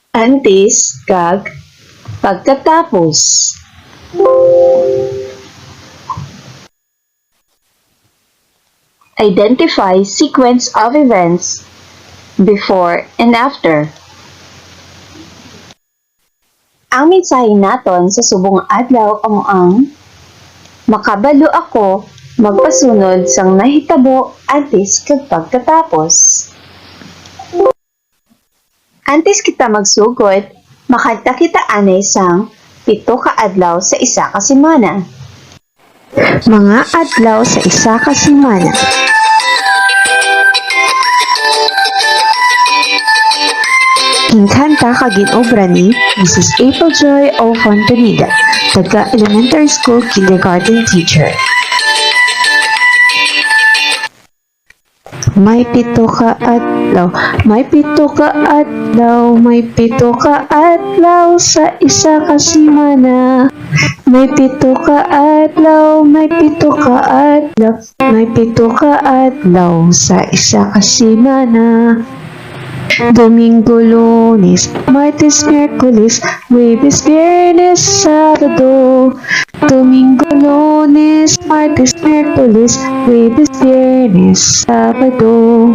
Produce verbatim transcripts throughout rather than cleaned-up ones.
Antes kag pagkatapos. Identify sequence of events before and after. Ang mensahe naton sa subong nga adlaw amo ang, "Makabalo ako magpasunod sang nahitabo antes kag pagkatapos." Antes kita magsugod, makanta kita anay sang pito ka adlaw sa isa ka semana. Mga adlaw sa isa ka semana. Ginkanta kag gin-obra ni Misis April Joy O. Fontanida, taga elementary school kindergarten teacher. May pito ka adlaw, may pito ka adlaw, may pito ka adlaw sa isa ka semana. May pito ka adlaw, may pito ka adlaw, may pito ka adlaw sa isa ka semana. Domingo, Lunes, Martes, Miyerkules, Huwebes, Biyernes, Sabado. Domingo, Lunes, Martes, Miyerkules, Huwebes, Biyernes, Sabado.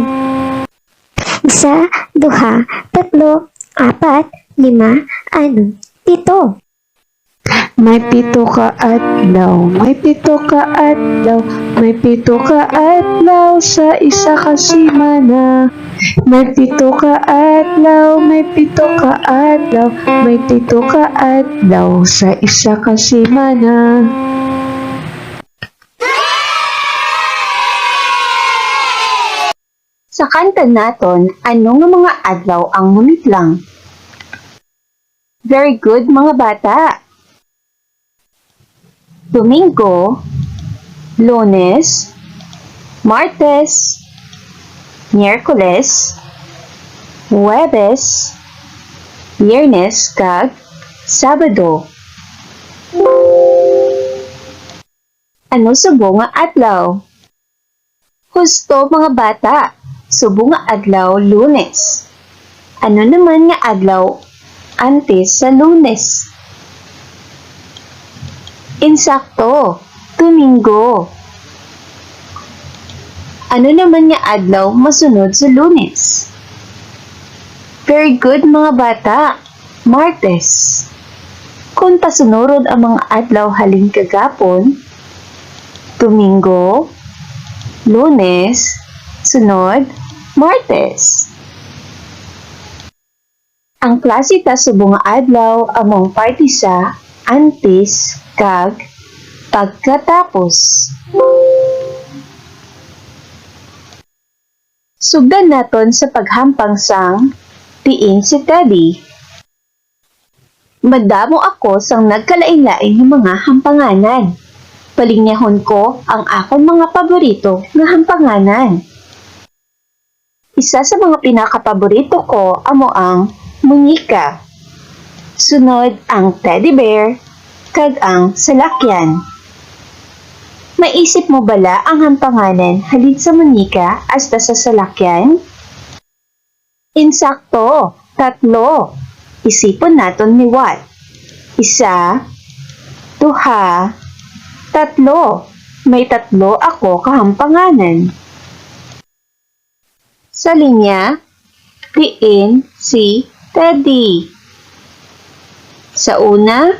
Isa, duha, tatlo, apat, lima, anom, pito. May pito ka adlaw, may pito ka adlaw, may pito ka adlaw sa isa ka semana. May pito ka adlaw, may pito ka adlaw, may pito ka adlaw sa isa ka semana. Sa kanta naton, ano nga mga adlaw ang mamitlang? Very good, mga bata. Domingo, Lunes, Martes, Miyerkules, Huwebes, Biyernes, kag Sabado. Ano subong nga adlaw? Husto, mga bata, subong nga adlaw, Lunes. Ano naman nga adlaw antes sa Lunes? Insakto, Domingo. Ano naman nga adlaw masunod sa Lunes? Very good, mga bata. Martes. Kon pasunuron ang mga adlaw halin kagapon, Domingo, Lunes, sunod, Martes. Ang klase ta subong nga adlaw amo ang parte sa antes kag pagkatapos. Sugdan naton sa paghampang sang Diin si Teddy. Madamo ako sang nagkalain-lain nga mga hampanganan. Palinyahon ko ang akon mga paborito nga hampanganan. Isa sa mga pinakapaborito ko amo ang muñeca. Sunod ang teddy bear kag ang salakyan. Maisip mo bala ang hampanganan halin sa muñeca hasta sa salakyan? Insakto, tatlo. Isipon naton liwat. Isa, duha, tatlo. May tatlo ako kahampanganan. Sa linya, diin si Teddy? Sa una,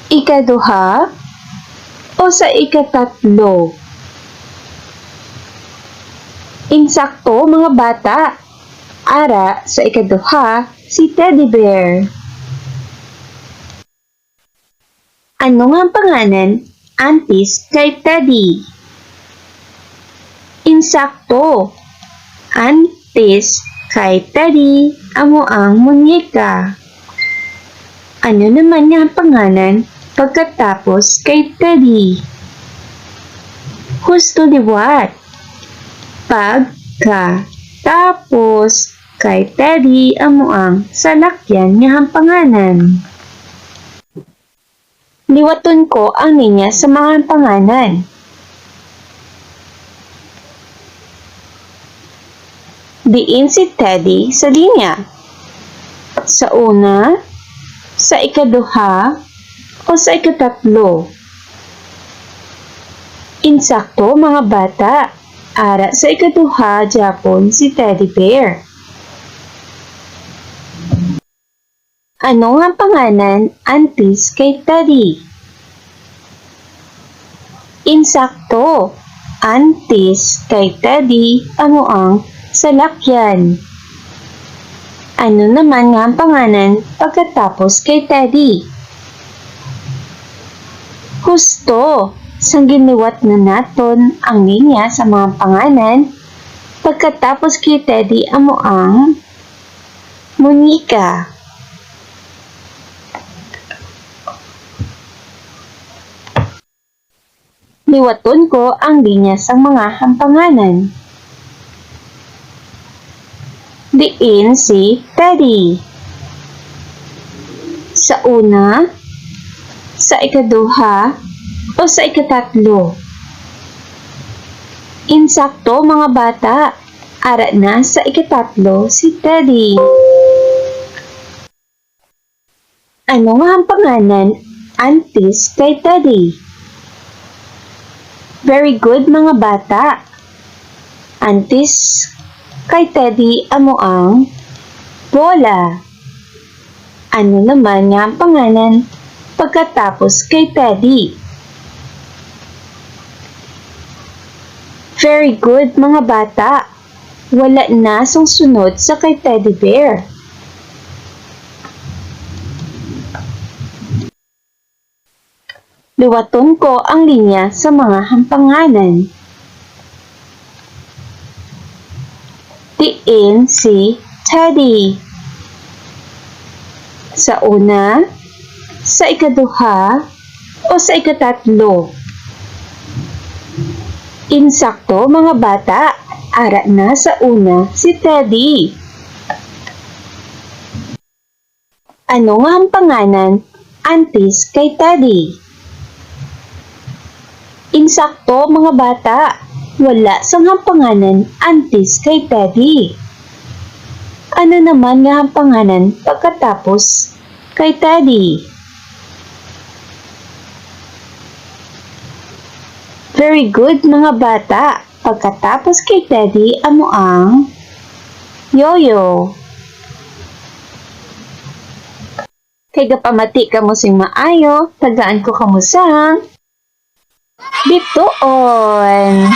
ikaduha, o sa ikatatlo? Insakto, mga bata. Ara, sa ikaduha, si Teddy Bear. Ano nga panganan antes kay Teddy? Insakto. Antes kay Teddy amo ang muñeca. Ano naman nga panganan pagkatapos kay Teddy? Husto liwat. Pagkatapos kay Teddy amo ang salakyan nga hampanganan. Liwaton ko ang linya sa mga panganan. Diin si Teddy sa linya? Sa una, sa ikaduha, o sa ikatatlo? Insakto, mga bata, ara sa ikaduha gyapon si Teddy Bear. Ano nga panganan antes kay Teddy? Insakto, antes kay Teddy amo ang salakyan. Ano naman nga ang panganan pagkatapos kay Teddy? Husto, sang ginliwat na naton ang linya sa mga panganan, pagkatapos kay Teddy amo ang Monica. Liwaton ko ang linya sang mga hampanganan. Diin si Teddy? Sa una, sa ikaduha, o sa ikatatlo? Insakto, mga bata. Ara na sa ikatatlo si Teddy. Ano nga ang panganan antes kay Teddy? Very good, mga bata. Antes kay Teddy amo ang bola. Ano naman nga ang panganan pagkatapos kay Teddy? Very good, mga bata. Wala na sang sunod sa kay Teddy Bear. Liwaton ko ang linya sa mga hampanganan. Diin si Teddy? Sa una, sa ikaduha, o sa ikatatlo? Insakto, mga bata. Ara na sa una si Teddy. Ano nga ang panganan antes kay Teddy? Insakto, mga bata. Wala sang hampanganan antes kay Teddy. Ano naman nga hampanganan pagkatapos kay Teddy? Very good, mga bata. Pagkatapos kay Teddy amo ang Yoyo. Kay gapamati kamo sing maayo, tagaan ko kamo sang bituon.